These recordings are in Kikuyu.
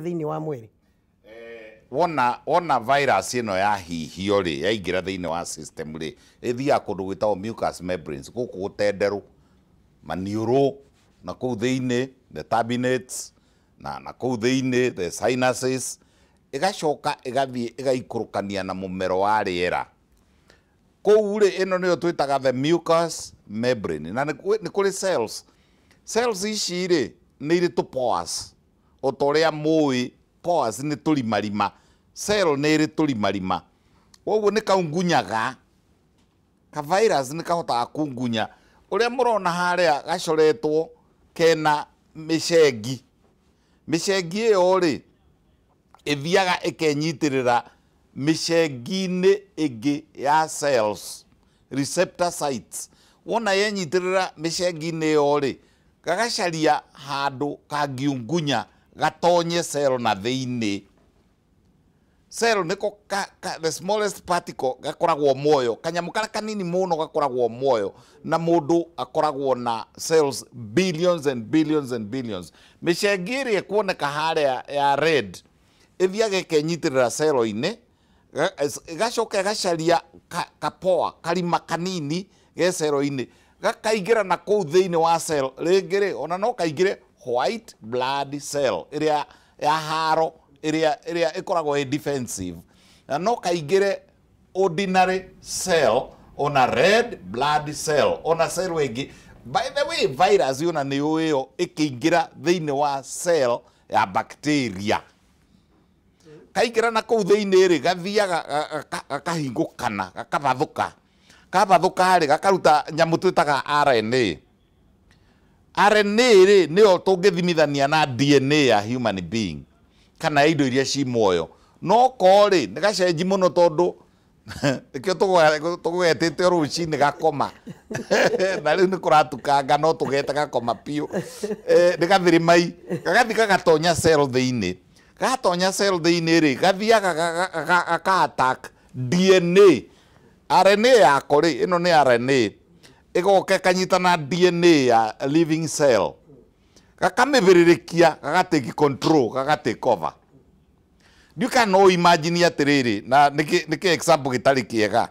Thĩinĩ wa mwĩrĩ. Wona virus ĩno ya hihio rĩ, yaingĩra thĩinĩ wa system rĩ, ĩthiaga kũndũ gwĩtagwo mucous membranes, gũkũ gũtenderũ maniũrũ na kũu thĩinĩ, the turbinates na kũu thĩinĩ, the sinuses, ĩgacoka ĩgathiĩ ĩgaikũrũkania na mũmero wa rĩera kũu rĩ. Ĩno nĩyo twĩtaga the mucous membrane, na nĩ kũrĩ cells. Cells ici rĩ, nĩ irĩ tũ pores, o ta ũrĩa mũĩ pores nĩ tũrimarima. Cell nĩ ĩrĩ tũrimarima, koguo nĩ kaungunyaga ka virus, nĩ kahotaga kungunya ũrĩa mũrona harĩa gacoretwo kena mĩcengi. Mĩcengi ĩyo rĩ, ĩthiaga ĩkenyitĩrĩra mĩcengi-inĩ ĩngĩ ya cells, receptor sites. Wona yenyitĩrĩra mĩcengi-inĩ ĩyo rĩ, gagacaria handũ kangiungunya gatonye cell na thĩinĩ. Cell nĩko the smallest particle gakoragwo muoyo, kanyamũ karĩa kanini mũno gakoragwo muoyo, na mũndũ akoragwo na cells billions and billions and billions. Mĩcengi ĩrĩa ĩkuoneka harĩa ya red ĩthiaga ĩkenyitĩrĩra cell-inĩ, ĩgacoka ĩgacaria kapoa, karima kanini ge cell-inĩ, gakaingĩra na kũu thĩinĩ wa cell. Rĩngĩ rĩ, ona no kaingĩre white blood cell ĩrĩa ya haro, ĩrĩa ĩkoragwo ĩ defensive, na no kaingĩre ordinary cell, ona red blood cell, ona cell ĩngĩ. By the way, virus ona nĩ ũĩ ĩyo ĩkĩingĩra thĩinĩ wa cell ya bacteria, kaingĩra na kũu thĩinĩ rĩ, gathiaga gakahingũkana, gakabathũka. Kabathũka rĩ, gakaruta nyamũ twĩtaga RNA. RNA rĩ, nĩyo tũngĩthimithania na DNA ya human being kana ya indo iria ci muoyo. No ko rĩ, nĩ gacenji mũno, tondũ nĩkĩo tũgwetĩte o rũcinĩ gakoma, na rĩu nĩ kũratukanga, no tũgete gakoma biũ. Nĩ gathĩrĩmai gagathi gagatonya cell thĩinĩ. Gatonya cell thĩinĩ rĩ, gathiaga gaka attack DNA. RNA yako rĩ, ĩno nĩ RNA, ĩgoka ĩkanyita na DNA ya living cell, gakamĩbĩrĩrĩkia, gagatake control, gagatake over. Ndiũ kana no imagine atĩrĩrĩ, na nĩkĩ example gĩtarĩ kĩega,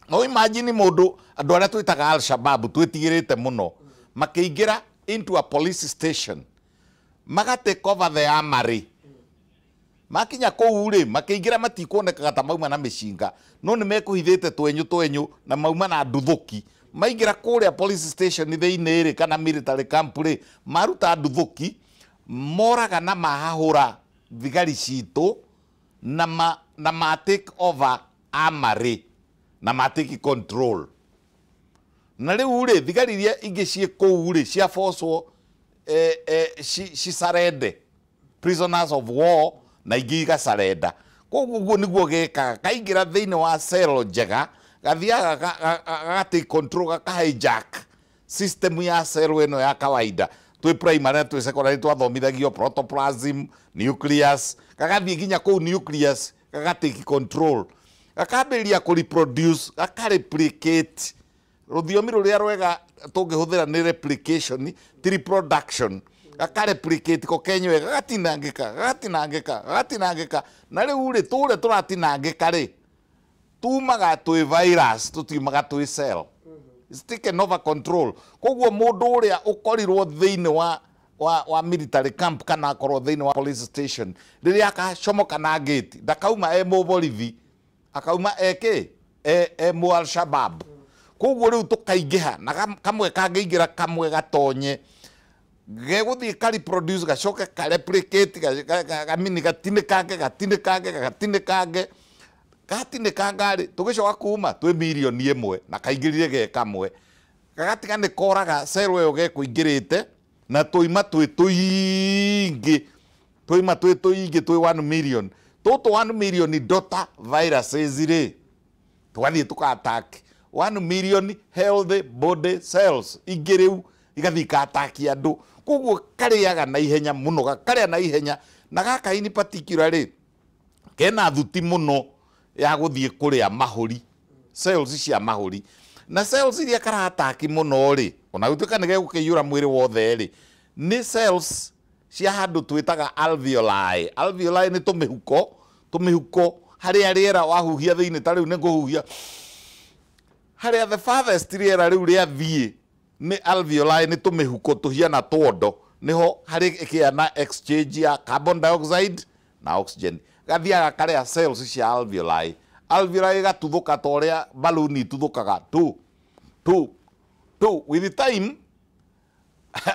no imagine mũndũ, andũ arĩa twĩtaga Al-Shabaab, twĩtigĩrĩte mũno, makĩingĩra into a police station, magatake over the armory. Makinya kũu rĩ, makĩingĩra, matikuonekaga ta mauma na mĩcinga, no nĩ mekũhithĩte twenyũ twenyũ na mauma na nduthũki. Maingĩra kũrĩa police station thĩinĩ rĩ, kana military camp rĩ, maruta nduthũki, moraga na mahahũra thigari citũ na ma take over armory na ma take control. Na rĩu rĩ, thigari iria ingĩ ciĩ kũu rĩ, ciabocwo cicarende prisoners of war, na ingĩ igacarenda. Koguo ũguo nĩguo gekaga. Kaingĩra thĩinĩ wa cell njega, gathiaga gagatake control, gaka hijack system ya cell ĩno ya kawaida. Twĩ primary na twĩ secondary twathomithagio protoplasm, nucleus. Gagathiĩ nginya kũu nucleus, gagatake control, gakambĩrĩria kũ reproduce, gakareplicate. Rũthiomi rũrĩa rwega tũngĩhũthĩra nĩ replication, ti reproduction. Gakareplicate ko kenywe, gagatinangĩka, gagatinangĩka, gagatinangĩka. Na rĩu rĩ, tũrĩa tũratinangĩka rĩ, tumaga twĩ virus, tũtiumaga twĩ cell. It's taken over control. Koguo mũndũ ũrĩa ũkorirwo thĩinĩ wa military camp kana akorwo thĩinĩ wa police station, rĩrĩa akacomoka na gate, ndakauma e mũborithi, akauma eke e mũ Al-Shabaab. Koguo rĩu tũkaingĩha na kamwe kangĩingĩra, kamwe gatonye, gegũthiĩ ka reproduce, gacoke ka replicate, gamini, gatinĩkange, gatinĩkange, gatinĩkange, gatinĩkanga rĩ, tũgĩcoka kuma twĩ mirioni 1, na kaingĩrire ge kamwe, gagatiga nĩ koraga cell ĩyo gekũingĩrĩte, na tũima twĩ tũingĩ, tũima twĩ tũingĩ, twĩ 1 million. Tũtũ 1 million daughter viruses rĩ, tũgathiĩ tũka attack 1 million healthy body cells ingĩ, rĩu igathiĩ ika-attack andũ. Koguo karĩaga na ihenya mũno, gakarĩa na ihenya. Na gaka in particular rĩ, kena thuti mũno ya gũthiĩ kũrĩa mahũri, cells cia mahũri, na cells iria kara attack mũno rĩ, ona gũtuĩka nĩ gegũkĩiyũra mwĩrĩ wothe rĩ, nĩ cells cia handũ twĩtaga alveoli. Alveoli nĩ tũmĩhuko harĩa rĩera wahuhia thĩinĩ, ta rĩu nĩ ngũhuhia harĩa the farthest rĩera rĩu rĩathiĩ nĩ alveoli, nĩ tũmĩhuko tũhiana twondo, nĩho harĩ ĩkĩa na exchange ya carbon dioxide na oxygen. Gathiaga karĩa cells cia alveoli, alveoli ĩgatuthũka ta ũrĩa balloon ituthũkaga tu tu tu. With the time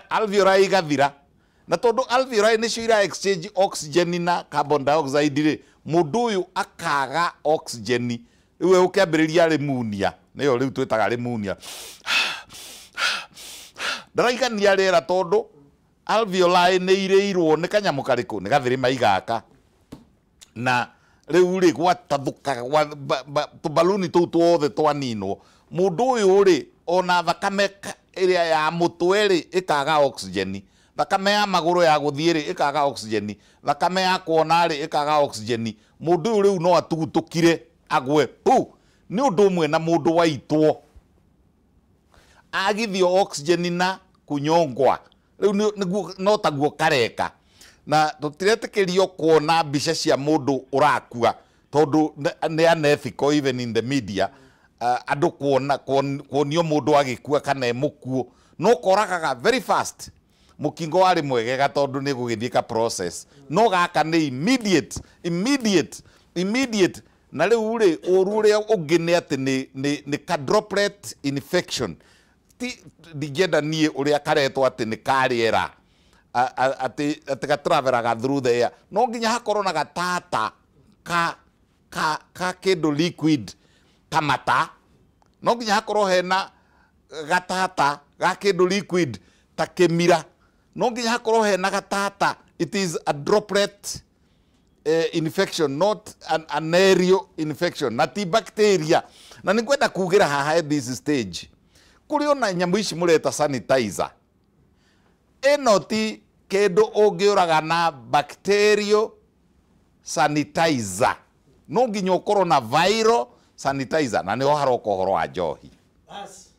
alveoli igathira, na tondũ alveoli nĩcio ira exchange oxygen na carbon dioxide rĩ, mũndũ ũyũ akaga oxygen, rĩu ũkĩambĩrĩria pneumonia, nĩyo rĩu twĩtaga pneumonia. Ndaraigania rĩera tondũ alveoli nĩ irĩirwo nĩ kanyamũ karĩkũ, nĩ gathĩrĩma igaka, na rĩu rĩ gwatathũka tũbaluni tũu tuothe twaninwo. Mũndũ ũyũ rĩ ona thakame ĩrĩa ya mũtwe rĩ ĩkaga oxygen, thakame ya magũrũ ya gũthiĩ rĩ ĩkaga oxygen, thakame ya kuona rĩ ĩkaga oxygen. Mũndũ ũyũ rĩu no atugutũkire agwe pu. Nĩ ũndũ ũmwe na mũndũ waitwo agithio oxygen na kunyongwa, rĩu nĩguo no taguo kareka. Na tũtiretĩkĩrio kuona mbica cia mũndũ ũrakua tondũ nĩ unethical even in the media, andũ kuona kuonio mũndũ agĩkua kana e mũkuũ, no koragaga very fast. Mũkingo warĩ mwegega tondũ nĩ gũgĩthiĩ ka process, no gaka nĩ immediate immediate immediate. Na rĩu rĩ ũru ũrĩa ũngĩ nĩ atĩ nĩ ka droplet infection. Ti ndingĩenda niĩ ũrĩa karetwo atĩ nĩ karĩera, atĩ gatravelaga through the air. No nginya hakorwo na gatata ka ka ka kĩndũ liquid ta mata, no nginya hakorwo hena gatata ga kĩndũ liquid ta kĩmira, no nginya hakorwo hena gatata. It is a droplet infection, not an aerial infection, na ti bacteria. Na nĩngwenda kugĩra haha at this stage, kũrĩ ona nyamũ ici mũreta sanitizer, ĩno ti kĩndũ ũngĩũraga na bacterial sanitizer, no nginya ũkorwo na viral sanitizer, na nĩho haroka ũhoro wa njohi. Bas,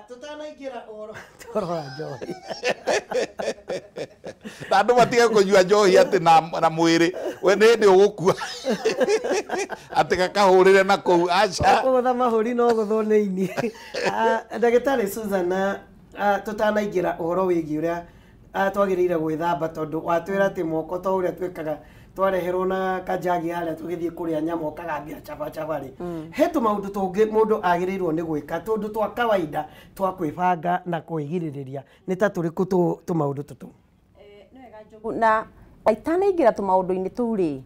tutanaingĩra ũhoro wa njohi na andũ matige kũnyua njohi atĩ na mwĩrĩ we nĩ hĩndĩ ũgũkua atĩ gakahũrĩre na kũu, aca kũgũtha mahũri no gũthwo nĩ ini. Ndagĩtarĩ Susan, tutanaingĩra ũhoro wĩgiĩ ũrĩa twagĩrĩire gwĩthamba, tondũ watwĩra atĩ moko to ũrĩa twĩkaga twareherwo na kanjagi harĩa tũgĩthiĩ kũrĩa nyama ũkagambia chaba chaba rĩ, he tũmaũndũ tũngĩ mũndũ agĩrĩirwo nĩ gwĩka, tũndũ twa kawaida twa kwĩbanga na kwĩgirĩrĩria, nĩ ta tũrĩkũ tũmaũndũ tũtũ? Na itanaingĩra tũmaũndũ-inĩ tũu rĩ,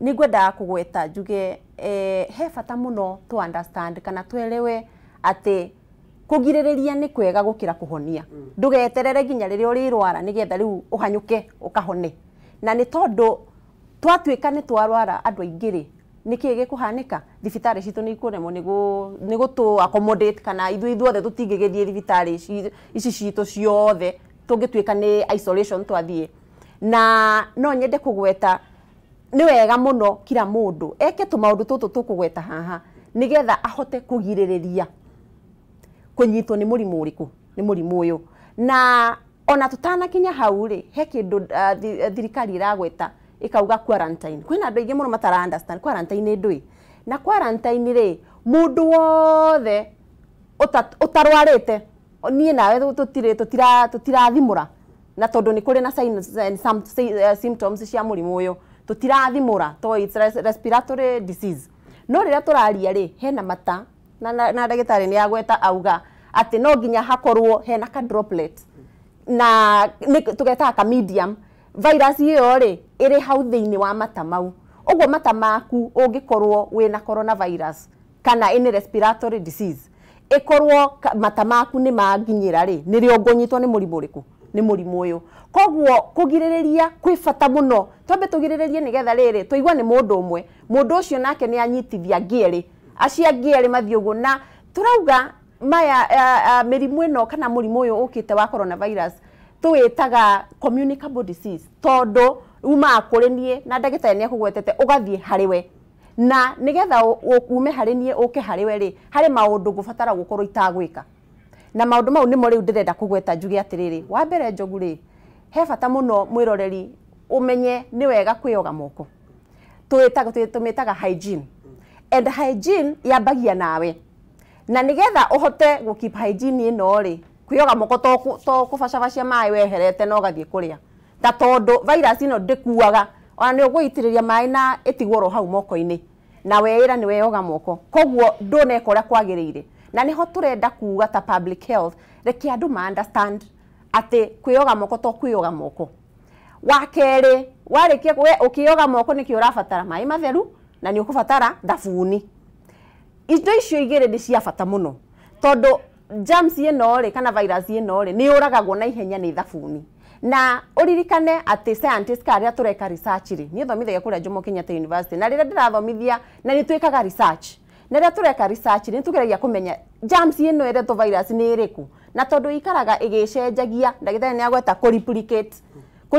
nĩ ngwendaga kũgweta njuge he bata mũno tũ understand kana twelewe atĩ kũgirĩrĩria nĩ kwega gũkĩra kũhonia. Ndũgeterere nginya rĩrĩa ũrĩrwara nĩgetha rĩu ũhanyũke ũkahone. Na nĩ tondũ twatuĩka nĩ twarwara andũ aingĩ rĩ, nĩkĩĩ gĩkũhanĩka? Thibitarĩ citũ nĩ ikũremwo nĩ gũtũ accommodate, kana ithuĩ ithuothe tũtingĩgĩthiĩ thibitarĩ ici citũ ciothe tũngĩtuĩka nĩ isolation twathiĩ. Na no nyende kũgweta nĩ wega mũno kila mũndũ eke tũmaũndũ tũtũ tũkũgweta haha nĩgetha ahote kũgirĩrĩria kũnyitwo nĩ mũrimũ ũrĩkũ, nĩ mũrimũ ũyũ. Na ona tũtanakinya hau rĩ, he kĩndũ thirikari ĩragweta ĩkauga quarantine. Kwĩna andũ aingĩ mũno matara understand quarantine nĩ ndũĩ. Na quarantine rĩ, mũndũ wothe ũtarwarĩte, niĩ nawe tũtirathimũra, na tondũ nĩ kũrĩ na signs and some symptoms cia mũrimũ ũyũ, tũtirathimũra to it's respiratory disease. No rĩrĩa tũraria rĩ, hena mata na ndagĩtarĩ nĩ agweta auga atĩ no nginya hakorwo hena ka droplet, na tũgetaga ka medium. Virus ĩyo rĩ ĩrĩ hau thĩinĩ wa mata mau. Ũguo mata maku ũngĩkorwo wĩna coronavirus kana any respiratory disease, ĩkorwo mata maku nĩ manginyĩra rĩ, nĩrĩo ũngũnyitwo nĩ mũrimũ ũrĩkũ? Nĩ mũrimũ ũyũ. Koguo kũgirĩrĩria kwĩ bata mũno, twambe tũgirĩrĩrie nĩgetha rĩrĩ tũigua nĩ mũndũ ũmwe, mũndũ ũcio nake nĩ anyitithia angĩ erĩ, acio angĩ erĩ mathiĩ ũguo. Na tũrauga maya mĩrimũ ĩno kana mũrimũ ũyũ ũkĩte wa coronavirus tũwĩtaga communicable disease, tondũ umaga kũrĩ niĩ na ndagĩtarĩ nĩ akũgwetete ũgathiĩ harĩ we, na nĩgetha ume harĩ niĩ ũke harĩ we rĩ, harĩ maũndũ ngũbatara gũkorwo itagwĩka. Na maũndũ mau nĩmo rĩu ndĩrenda kũgweta njuge atĩrĩrĩ, wa mbere Njogu rĩ, He bata mũno mwĩroreri ũmenye nĩ wega kwĩyoga moko. Tũmĩtaga hygiene. And hygiene yambagia nawe. Na nĩgetha ũhote gũ keep hygiene ĩno rĩ, kwĩyoga moko to kũbacabacia maĩ weherete na ũgathiĩ kũrĩa. Ta tondũ virus ĩno ndĩkuaga, ona nĩ ũgũitĩrĩria maĩ na ĩtigwo oro hau moko-inĩ. Na weĩra nĩ weyoga moko. Koguo ndũneka ũrĩa kwagĩrĩire. Na nĩho tũrenda kuga ta public health, reke andũ ma understand atĩ kwĩyoga moko to kwĩyoga moko. Wa kerĩ, warĩkia ũkĩyoga moko nĩkĩ ũrabatara maĩ matheru na nĩ ũkũbatara thabuni. Indo icio igĩrĩ nĩ cia bata mũno tondũ germs ĩno rĩ kana virus ĩno rĩ nĩ yũragagwo na ihenya nĩ thabuni. Na ũririkane atĩ scientists ka rĩrĩa tũreka research rĩ, niĩ thomithagia kũrĩa Jomo Kenyatta University, na rĩrĩa ndĩrathomithia na nĩ twĩkaga research, na rĩrĩa tũreka research rĩ, nĩ tũgeragia kũmenya germs ĩno ĩretwo virus nĩ ĩrĩkũ, na tondũ ikaraga ĩgĩcenjagia, ndagĩtarĩ nĩ agweta kũ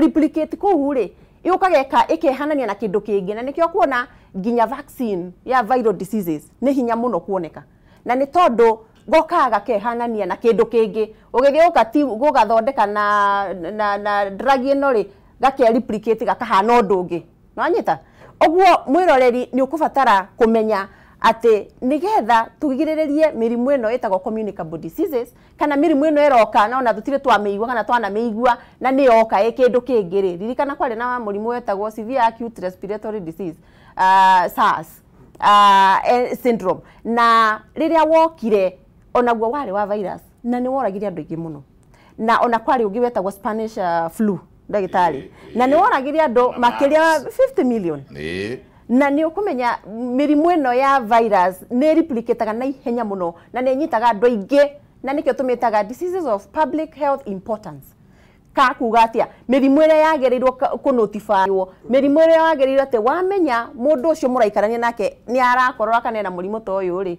replicate kũu rĩ, yũkaga ĩkehanania na kĩndũ kĩngĩ, na nĩkĩo kuona nginya vaccine ya viral diseases nĩ hinya mũno kuoneka, na nĩ tondũ gokaga gakehanania na kĩndũ kĩngĩ, ũgĩthiĩ gũgathondeka na drug ĩno rĩ, gake replicate gakahana ũndũ ũngĩ. Nĩwanyita? Ũguo mwĩroreri nĩ ũkũbatara kũmenya atĩ nĩgetha tũgirĩrĩrie mĩrimũ ĩno ĩtagwo communicable diseases, kana mĩrimũ ĩno ĩroka na ona tũtirĩ twamĩigua kana twanamĩigua na nĩ yoka ĩ kĩndũ kĩngĩ rĩ, ririkana kwarĩ na mũrimũ wetagwo severe acute respiratory disease, SARS syndrome, na rĩrĩa wokire onaguo warĩ wa virus na nĩ woragire andũ aingĩ mũno, na ona kwarĩ ũngĩ wetagwo Spanish flu, ndagĩtarĩ, na nĩ woragire andũ makĩria 50 million. Na nĩ ũkũmenya mĩrimũ ĩno ya virus nĩ replicataga na ihenya mũno na nĩ ĩnyitaga andũ aingĩ, na nĩkĩo tũmĩtaga diseases of public health importance. Ka kuga atĩa? Mĩrimũ ĩrĩa yagĩrĩirwo kũnotifywo, mĩrimũ ĩrĩa yagĩrĩirwo atĩ wamenya mũndũ ũcio mũraikarania nake nĩ arakorora kana ena mũrimũ ta ũyũ rĩ,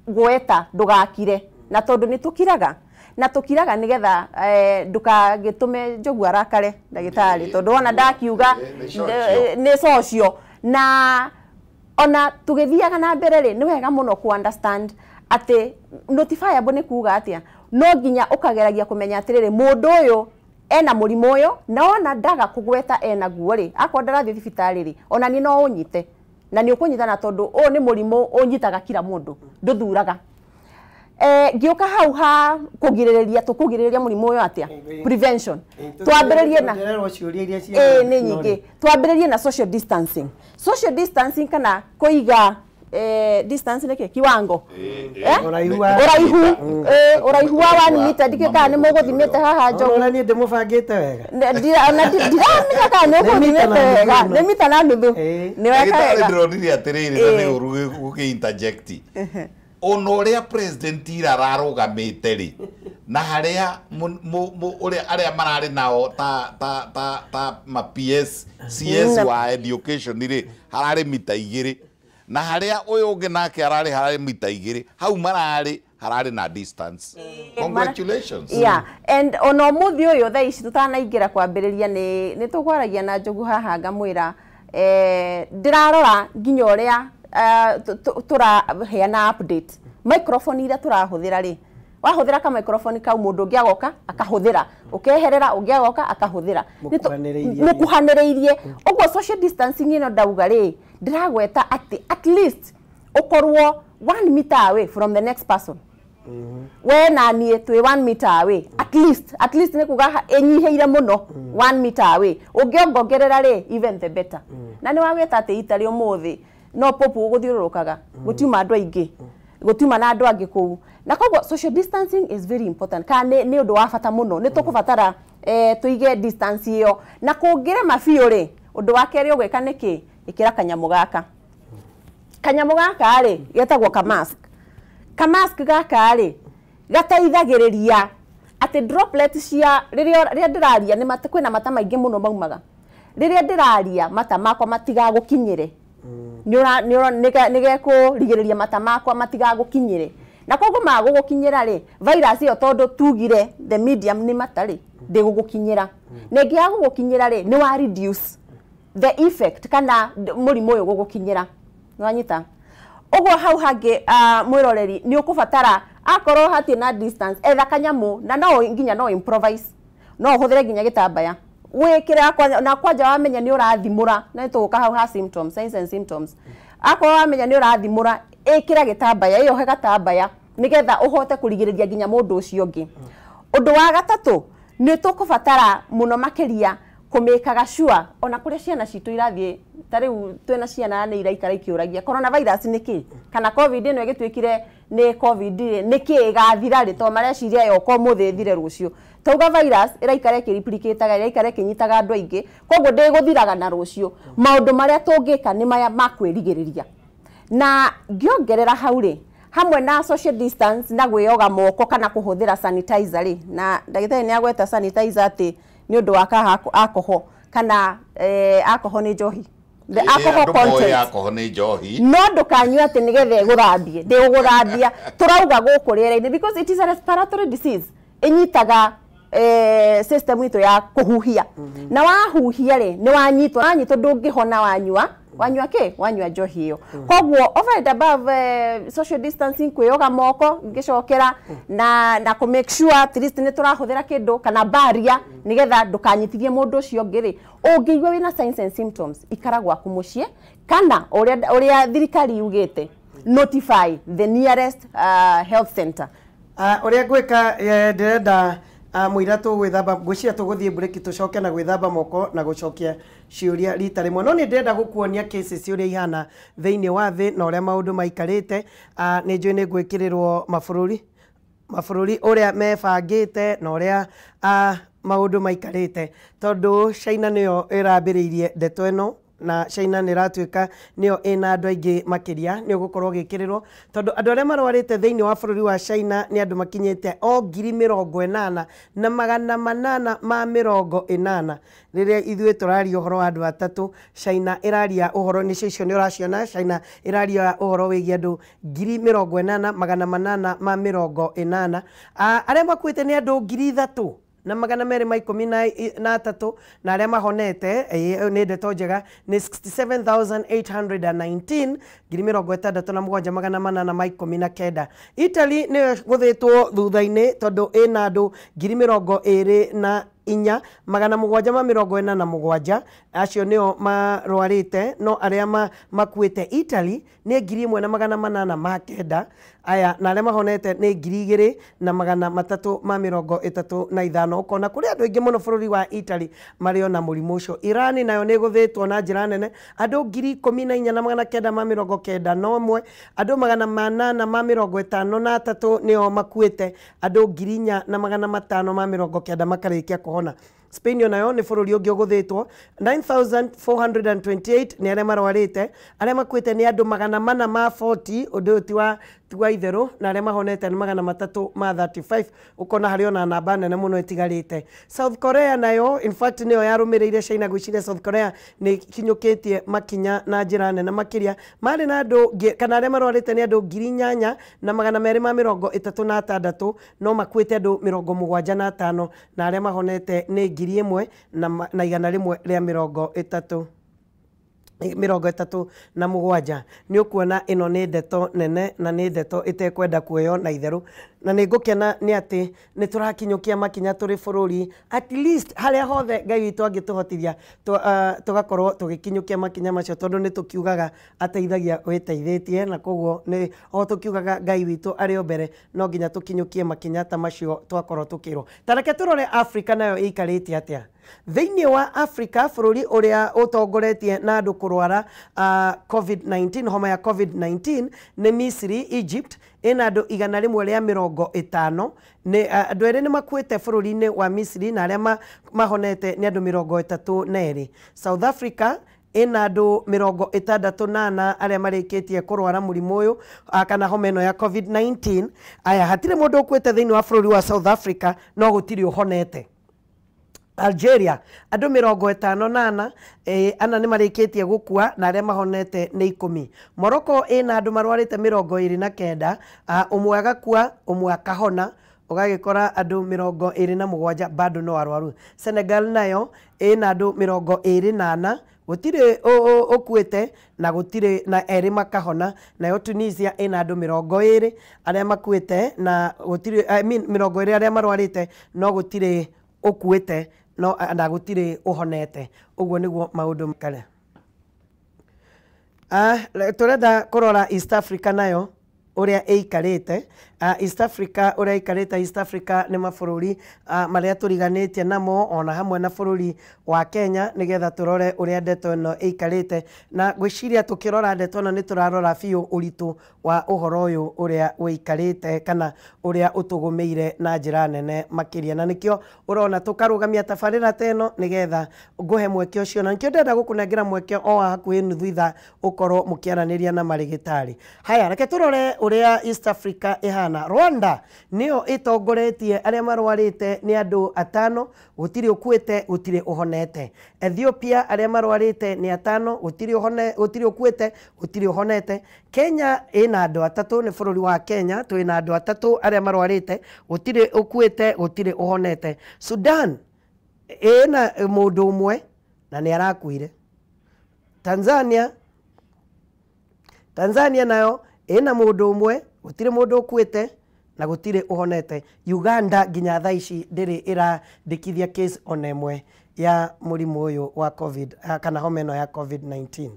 gweta, ndũgakire. Na tondũ nĩ tũkiraga na tũkiraga nĩgetha ndũkagĩtũme Njogu arakare, ndagĩtarĩ, tondũ wona ndakiuga nĩ social. Na ona tũgĩthiaga na mbere rĩ, nĩ wega mũno ku understand atĩ notifiable nĩ kuga atĩa. No nginya ũkageragia kũmenya atĩrĩrĩ, mũndũ ũyũ ena mũrimũ ũyũ, na ona ndaga kũgweta ena guo rĩ, akorwo ndarathiĩ thibitarĩ rĩ, ona niĩ no ũnyite na nĩ ũkũnyita, na tondũ ũyũ nĩ mũrimũ ũnyitaga kila mũndũ, ndũthuraga. Ngĩũka hau ha kũgirĩrĩria, tũkũgirĩrĩria mũrimũ ũyũ atĩa? Prevention, twambĩrĩrie na ciũria iria Nĩ nyingĩ. Twambĩrĩrie na social distancing. Social distancing kana kũiga distance nĩkĩ kiwango? Ũraihu wa Ũraihu, ũraihu wa 1 meter. Ndikĩ kana nĩ mũgũthimĩte haha, Njogu? Ona niĩ ndĩmũbangĩte wega. Ona ndiramenya kana nĩ Nĩ mita ũgũthimĩte na nuthu wega. ĩno. Nĩ mita na nuthu. Nĩ weka Ndagĩtarĩ, wega. ndĩronire atĩrĩrĩ, na nĩ ũru gũkĩ interject, ona ũrĩa president ira ararũgamĩte rĩ, na harĩa ũrĩa arĩa mararĩ nao ta ma PS CS wa education rĩ, hararĩ mita 2, na harĩa ũyũ ũngĩ nake ararĩ hararĩ mita 2, hau mararĩ hararĩ na distance. Congratulations. Yeah, and ona ũmũthĩ ũyũ thaa ici tũtanaingĩra kwambĩrĩria nĩ tũkwaragia na Njogu haha, ngamwĩra ndĩrarora nginya ũrĩa tũraheana update, microphone iria tũrahũthĩra rĩ, wahũthĩra ka microphone kau, mũndũ ũngĩ agoka akahũthĩra, ũkeherera, ũngĩ agoka akahũthĩra. Mũkuhanĩrĩirie. Mũkuhanĩrĩirie ũguo. Social distancing ĩno ndauga rĩ, ndĩragweta atĩ at least ũkorwo 1 meter away from the next person. We na niĩ twĩ 1 meter away at least. At least nĩ kuga ĩnyihĩire mũno 1 meter away. Ũngĩongongerera rĩ, even the better. Na nĩ wagweta atĩ itarĩ ũmũthĩ no popu gũthiũrũrũkaga, gũtiuma andũ aingĩ, gũtiuma na andũ angĩ kũu, na koguo social distancing is very important, kana nĩ ũndũ wa bata mũno. Nĩ tũkũbatara tũige distance ĩyo, na kũngĩrema biũ rĩ, ũndũ wa kerĩ ũgwĩka nĩ kĩ? Ĩkĩra kanyamũ gaka. Kanyamũ gaka rĩ, getagwo kamask. Kamask gaka rĩ, gateithagĩrĩria atĩ droplet cia rĩrĩa ndĩraria nĩ mata, kwĩna mata maingĩ mũno maumaga rĩrĩa ndĩraria, mata makwa matigagũkinyĩre. Nĩ gekũrigĩrĩria mata makwa matigagũkinyĩre, na koguo magũgũkinyĩra rĩ, virus ĩyo, tondũ tugire the medium nĩ mata rĩ, ndĩgũgũkinyĩra, na ĩngĩaga gũgũkinyĩra rĩ, nĩ wa reduce the effect kana mũrimũ ũyũ gũgũkinyĩra. Nĩwanyita ũguo? Hau hangĩ, mwĩroreri, nĩ ũkũbatara akorwo hatirĩ na distance, etha kanyamũ, na no nginya no improvise, no ũhũthĩre nginya gĩtambaya. Wĩkĩre na kwanja wamenya nĩ ũrathimũra, na nĩtũgũka hau ha symptoms, signs and symptoms. Akorwo wamenya nĩ ũrathimũra, ĩkĩra gĩtambaya, ĩyohe gatambaya nĩgetha ũhote kũrigĩrĩria nginya mũndũ ũcio ũngĩ. Ũndũ wa gatatũ, nĩ tũkũbatara mũno makĩria kũmĩkaga sure ona kũrĩa ciana citũ irathiĩ. Ta rĩu twĩna ciana nĩ iraikara ikĩũragia coronavirus nĩ kĩ, kana covid ĩno ĩgĩtuĩkire nĩ covid rĩ, nĩ kĩ ĩgathira rĩ, tondũ mareciria yoka ũmũthĩ ĩthire rũciũ. Tauga virus ĩraikara ĩkĩreplicataga, ĩraikara ĩkĩnyitaga andũ aingĩ, koguo ndĩgũthiraga na rũciũ. Maũndũ marĩa tũngĩka nĩ maya ma kwĩrigĩrĩria. Na ngĩongerera hau rĩ, hamwe na social distance na gwĩoga moko kana kũhũthĩra sanitizer rĩ, na ndagĩtarĩ nĩ agweta sanitizer atĩ nĩ ũndũ wa alcohol kana alcohol nĩ njohi. The alcohol content. Alcohol nĩ njohi. No ndũkanyue atĩ nĩgetha ĩgũthambie, ndĩgũgũthambia. Tũrauga gũkũ rĩera-inĩ because it is a respiratory disease. Ĩnyitaga system itũ ya kũhuhia. Na wahuhia rĩ, nĩ wanyitwo, wanyitwo ndũngĩhona wanyua. Wanyua kĩ? Wanyua njohi ĩyo. Koguo over and above social distancing, kwĩyoga moko ngĩcokera na kũ make sure at least nĩ tũrahũthĩra kĩndũ kana barrier nĩgetha ndũkanyitithie mũndũ ũcio ũngĩ rĩ, ũngĩigua wĩna signs and symptoms, ikara gwaku mũciĩ kana ũrĩa thirikari yugĩte, notify the nearest health center. Ũrĩa ngwĩka, ndĩrenda mũira tũgwĩthamba, ngwĩciria tũgũthiĩ break tũcoke na gwĩthamba moko na gũcokia ciũria rita rĩmwe. No nĩ ndĩrenda gũkuonia cases ũrĩa ihana thĩinĩ wa thĩ na ũrĩa maũndũ maikarĩte. Nĩ njũĩ nĩ ngwĩkĩrĩrwo mabũrũri ũrĩa mebangĩte na ũrĩa maũndũ maikarĩte, tondũ China nĩyo ĩrambĩrĩirie ndeto ĩno na China nĩ ĩratuĩka nĩyo ĩna andũ aingĩ makĩria. Nĩ ũgũkorwo ũgĩkĩrĩrwo tondũ andũ arĩa marwarĩte thĩinĩ wa bũrũri wa China nĩ andũ makinyĩte o 80,880. Rĩrĩa ithuĩ tũraria ũhoro wa andũ atatũ, China ĩraria ũhoro, nĩcio icio nĩ ũraciona, China ĩraria ũhoro wĩgiĩ andũ 80,880. Arĩa makuĩte nĩ andũ 3,213, na arĩa mahonete nĩ ndeto njega nĩ 67,819, 67,819. Italy nĩyo gũthĩtwo thutha-inĩ tondũ ĩna andũ 24,747, acio nĩo marwarĩte, no arĩa makuĩte Italy nĩ 1,809 aya, na arĩa mahonete nĩ 2,335. Ũkona kũrĩ andũ aingĩ mũno bũrũri wa Italy marĩ ona mũrimũ ũcio. Iran nayo nĩ ĩgũthĩtwo na njĩra nene, andũ 14,991, andũ 853 nĩo makuĩte, andũ 4,590 makarĩkia kũhona. Spain onayo nĩ bũrũri ũngĩ ũgũthĩtwo, 9,428 nĩ arĩa marwarĩte, arĩa makuĩte nĩ andũ 440, ũndũ ũyũ ti wa itherũ, na arĩa mahonete nĩ 335. Ũkona harĩ ona namba nene mũno ĩtigarĩte. South Korea nayo in fact nĩyo yarũmĩrĩire China. Gwĩciria South Korea nĩ kinyũkĩtie makinya na njĩra nene makĩria, marĩ na andũ kana arĩa marwarĩte nĩ andũ 8,236, no makuĩte andũ 75, na arĩa mahonete nĩ 1,137. Nĩ ũkuona ĩno nĩ ndeto nene na nĩ ndeto ĩtekwenda kuoywo na itherũ, na nĩ ngũkena nĩ atĩ nĩ tũrakinyũkia makinya tũrĩ bũrũri, at least harĩa hothe Ngai witũ angĩtũhotithia tũgakorwo tũgĩkinyũkia makinya macio, tondũ nĩ tũkiugaga ateithagia wĩteithĩtie, na koguo nĩ o tũkiugaga Ngai witũ arĩ o mbere, no nginya tũkinyũkie makinya ta macio twakorwo tũkĩrwo. Ta reke tũrore Africa nayo ĩikarĩte atĩa. Thĩinĩ wa Africa, bũrũri ũrĩa ũtongoretie na andũ kũrwara COVID-19, homa ya COVID-19 nĩ Misri, Egypt, ĩna andũ 150. Nĩ andũ erĩ nĩ makuĩte bũrũri-inĩ wa Misri, na arĩa mahonete nĩ andũ 32. South Africa ĩna andũ 64 arĩa marĩkĩtie kũrwara mũrimũ ũyũ kana homa ĩno ya COVID-19. Aya, hatirĩ mũndũ ũkuĩte thĩinĩ wa bũrũri wa South Africa, no gũtirĩ ũhonete. Algeria andũ 58 ana nĩ marĩkĩtie gũkua, na arĩa mahonete nĩ 10. Morocco ĩna andũ marwarĩte 29, ũmwe agakua ũmwe akahona, ũgagĩkora andũ 27 bado no arwaru. Senegal nayo ĩna andũ 24, gũtirĩ ũkuĩte na gũtirĩ na erĩ makahona. Nayo Tunisia ĩna andũ 20 arĩa makuĩte na gũtirĩ, I mean 20 arĩa marwarĩte no gũtirĩ ũkuĩte. no na gũtirĩ ũhonete. Ũguo nĩguo maũndũ kare. Tũrenda kũrora East Africa nayo ũrĩa ĩikarĩte. East Africa ũrĩa ĩikarĩte, East Africa nĩ mabũrũri marĩa tũriganĩtie namo ona hamwe na bũrũri wa Kenya, nĩgetha tũrore ũrĩa ndeto ĩno ĩikarĩte. Na ngwĩciria tũkĩrora ndeto ĩno nĩ tũrarora biũ ũritũ wa ũhoro ũyũ ũrĩa ũikarĩte kana ũrĩa ũtũgũmĩire na njĩra nene makĩria, na nĩkĩo ũrona tũkarũgamia tabarĩra ta ĩno nĩgetha ngũhe mweke ũcio, na nĩkĩo ndĩrenda gũkũnengera mweke o wa hakuhĩ nuthu ithaa ũkorwo mũkĩaranĩria na marĩgĩtarĩ. Haya, reke tũrore ũrĩa East Africa ĩhana. Rwanda nĩyo ĩtongoretie arĩa marwarĩte nĩ andũ 5, gũtirĩ ũkuĩte, gũtirĩ ũhonete. Ethiopia arĩa marwarĩte nĩ 5, gũtirĩ ũkuĩte, gũtirĩ ũhonete. Kenya ĩna andũ 3, nĩ bũrũri wa Kenya twĩna andũ 3 arĩa marwarĩte, gũtirĩ ũkuĩte, gũtirĩ ũhonete. Sudan ĩna mũndũ ũmwe na nĩ arakuire. Tanzania nayo ĩna mũndũ ũmwe, gũtirĩ mũndũ ũkuĩte na gũtirĩ ũhonete. Uganda nginya thaa ici ndĩrĩ ĩrandĩkithia case ona ĩmwe ya mũrimũ ũyũ wa COVID kana homa ĩno ya COVID-19.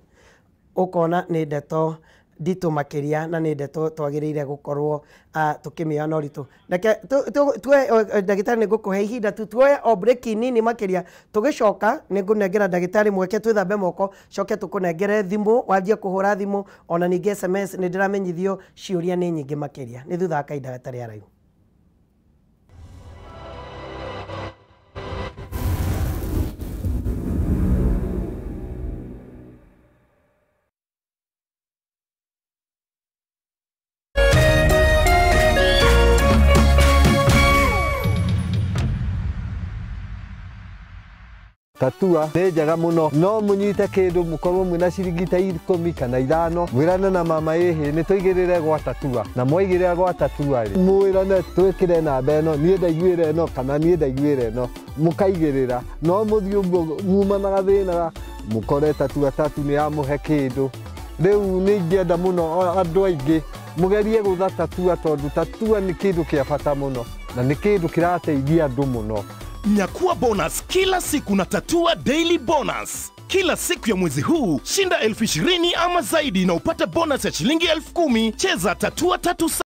Ũkona nĩ ndeto nditũ makĩria na nĩ ndeto twagĩrĩire gũkorwo tũkĩmĩoya na ũritũ. Reke tuoe ndagĩtarĩ, nĩ ngũkũhe ihinda tu tuoe o break nini makĩria, tũgĩcoka nĩ ngũnengera ndagĩtarĩ mweke twĩthambe moko, coke tũkũnengere thimũ wanjie kũhũra thimũ, ona ningĩ SMS nĩ ndĩramenyithio ciũria nĩ nyingĩ makĩria. Nĩ thutha wa kahinda gatarĩ haraihu. Tatua nĩ njega mũno, no mũnyite kĩndũ mũkorwo mwĩna ciringi ta 10 kana 5, mwĩrane na mama ĩhĩ nĩ tũigĩrĩre gwa Tatua, na mwaigĩrĩra gwa Tatua rĩ mwĩrane twĩkĩre namba ĩno, niĩ ndaiguĩra ĩno kana niĩ ndaiguĩra ĩno, mũkaigĩrĩra, no mũthiĩ ũguo muma na gathĩna mũkore Tatua tatu nĩ yamũhe kĩndũ. Rĩu nĩ ingĩenda mũno andũ aingĩ mũgerie gũtha Tatua, tondũ Tatua nĩ kĩndũ kĩa bata mũno na nĩ kĩndũ kĩrateithia andũ mũno. Nyakua bonus kila siku na Tatua Daily Bonus. Kila siku ya mwezi huu shinda 20,000 ama zaidi na upate bonus ya shilingi 10,000. Cheza Tatua tatu